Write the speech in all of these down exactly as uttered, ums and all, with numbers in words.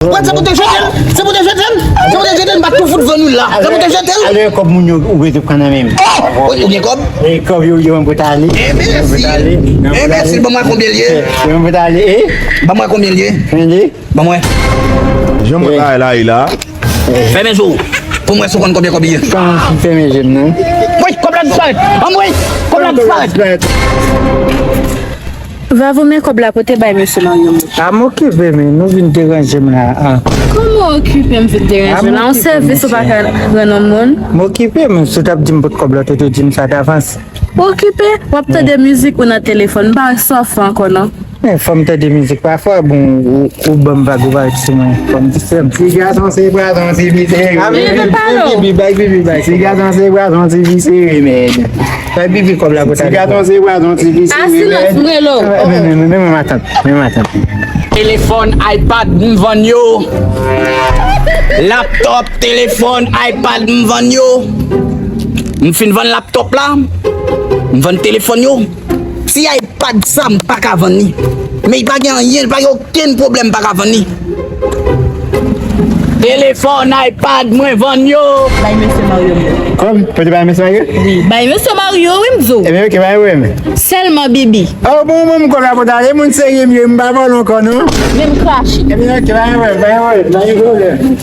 Wè, se pou te jete l, se pou te jete l, se pou te jete l, m pa tou fout vann ou la. Se pou te jete l. Alè, kòb moun yo, ou rete pran nan men m. Oh! Ou, ou gen kòb? E kòb yo, yo, mwen pou t ale. Enbesil. Enbesil, ban mwen konbyen l ye. Yo, mwen pou t ale. E? Ban mwen konbyen l ye. Konbyen l ye? Ban mwen. Jan mwen bagay la, e la. Fèmen je w. Pou mwen, si w konn konbyen kòb li ye. Fèmen je m, non. Woy, kòb la disparèt. Anmwey, kòb la disparèt. Vavo, men kòb la pote bay mesye Mario m. A m okipe, men nou vin deranje m la a. Kòman okipe m vin deranje w la? Yon sèvis ou pa ka rann yon moun? M okipe, men si w t ap di m pot kòb la, ou te di m sa davans. Okipe, w ap tande mizik ou nan telefòn, m pa wè sa w fè ankò non. Men fò m tande mizik pafwa, bon, ou, ou ban m vag, ou pa wè sou mwen, fò m distrè m. Ti gason se pwazon, ti fi se remèd. Bibi, bay Bibi, bay. Ti gason se pwazon, ti fi se remèd. Bay Bibi kòb la pou ta. Ti gason se pwazon, ti fi se remèd. A silans, m rele w. Men, men, men, men matant, men matant. Telefòn, iPad, m vann yo. Laptòp, telefòn, iPad, m vann yo. M fin vann laptòp la. M vann telefòn yo. Si iPad sa, m pa ka vann li. Men li pa gen anyen, li pa gen okenn pwoblèm, m pa ka vann li. Telefòn, iPad, mwen vann yo. Bay mesye Mario m yo. Kòb? Pote bay mesye Mario? Wi, bay mesye Mario, wi, m di w. Ebyen, oke, bay mwen. Sèlman Bibi. Oh, bon, bon, m kòb la pou ta ale, moun serye m ye, m pa vòlè ankò, non. Men m krache. Ebyen, oke, bay mwen, bay mwen, bay mwen.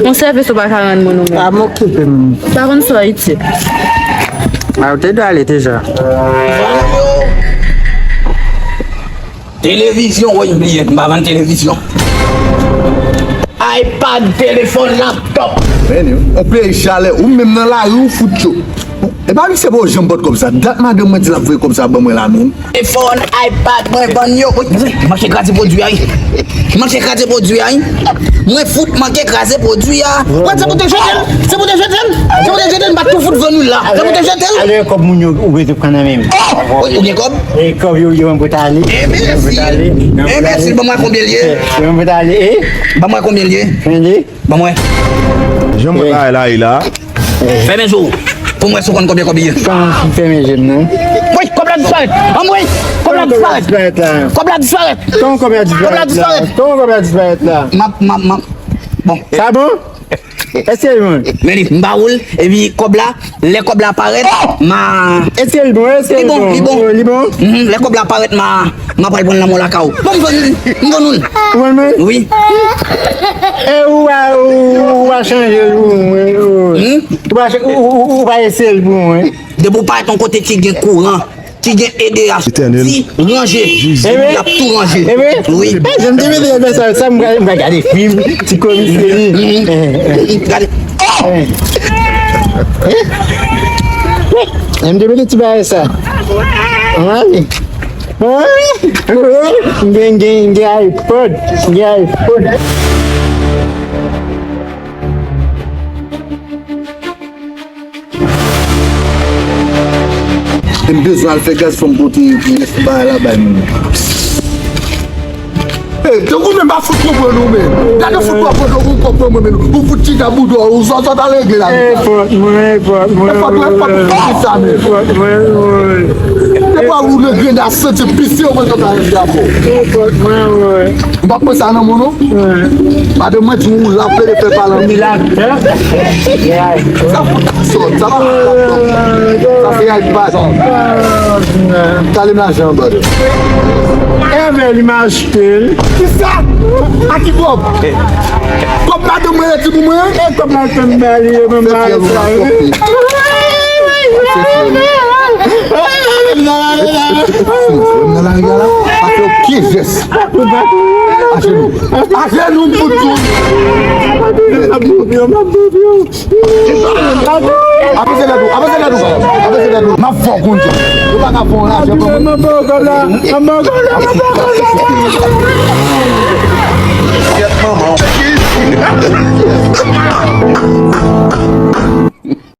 Yon sèvis ou pa ka rann moun ou menm. A m okipe m. Pa konn sa w itil. A, ou te dwe ale deja. Televizyon, woy, m bliye, m pa vann televizyon. iPad, telefòn, laptòp. Men, yon peyi chalè, ou menm nan lari, ou fout cho. E pa misye pa janm pot kòb sa. Dat madanm mwen di l ap voye kòb sa ban mwen la, menm. Telefòn, iPad, mwen vann yo. Woy, manke kraze pwodui a, wi. Manke kraze pwodui a, wi. Mwen fout manke kraze pwodui a. Wè, se pou te jete l. Se pou te jete l. Se pou te jete l. M pa tou fout vann ou la. Se pou te jete l. Alè, kòb moun yo, ou rete pran nan men m. Oh! Ou, ou gen kòb? E kòb yo, yo, mwen pou ta ale. Enbesil. Enbesil, ban mwen konbyen l ye. Yo, mwen pou ta ale. E? Ban mwen konbyen l ye. Konbyen l ye? Ban mwen. Jan mwen bagay la, e la. Fèmen je w. Pou mwen, si w konn konbyen kòb li ye. Fèmen je m, non. Woy, kòb la disparèt. Anmwey, kòb la disparèt. Kòb la disparèt. Kòman kòb la disparèt la? Kòb la disparèt. Kòman kòb la disparèt la? M ap, m ap, m ap. Bon. Sa bon? Èske l bon? Men li, m ba ou l, epi kòb la, lè kòb la parèt, ma. Èske l bon? Èske l bon? Li bon, li bon. Mhm, lè kòb la parèt, ma, ma pral pran l nan mò lakay ou. Bon, m vann li, m vann ou l. Ou vann mwen? Wi. E ou a, ou, ou a chanje l pou mwen, ou. Hmm? Ou pa ch-, ou, ou, ou pa eseye l pou mwen. Depi w parèt yon kote ki gen kouran, ki gen E D H, di ranje, y ap tou ranje. Wi. E, jan m te mete sa, sa m gade, m gade fim, ti komiseri. Gade. Oh! Jan m te mete ti bagay sa. Ann ale. M gen, gen, gen iPod. M gen iPod. M bezwen al fè gaz, fò m pote bagay la bay moun. Ey, tankou menm pa fout konprann ou menm. Gade fout konprann ou, ou konprann mwen menm. Ou fout chita bouda, ou sòt, sòt al regle la. E fòt mwen, e fòt mwen. E fòt mwen, e fòt mwen, e fòt mwen, wi. E pa ou le grenn a santi pise yo mwen sòt al regle avè w. E fòt mwen, wi. M pa pran sa nan men w non. Madanm mwen di w la plede fè pale anpil. Sa fout sòt, sa pa fout sòt. Sa se iPad. Tale m lajan anba. Èvè li m achte l. Kisa? A ki kòb? Kòb madanm mwen rete pou mwen? E kòb madanm ba li yo, mwen ba li sa. Nan lari a la, pa fè okenn jès. Ajenou. Ajenou pou tout. Avanse dèt ou, avanse dèt ou, avanse dèt ou. M ap fè w konn tou. Ou pa ka fè yon lajè pou mwen. Mwen ba w kòb la, mwen ba w kòb la, mwen ba w kòb la. Kèt manman.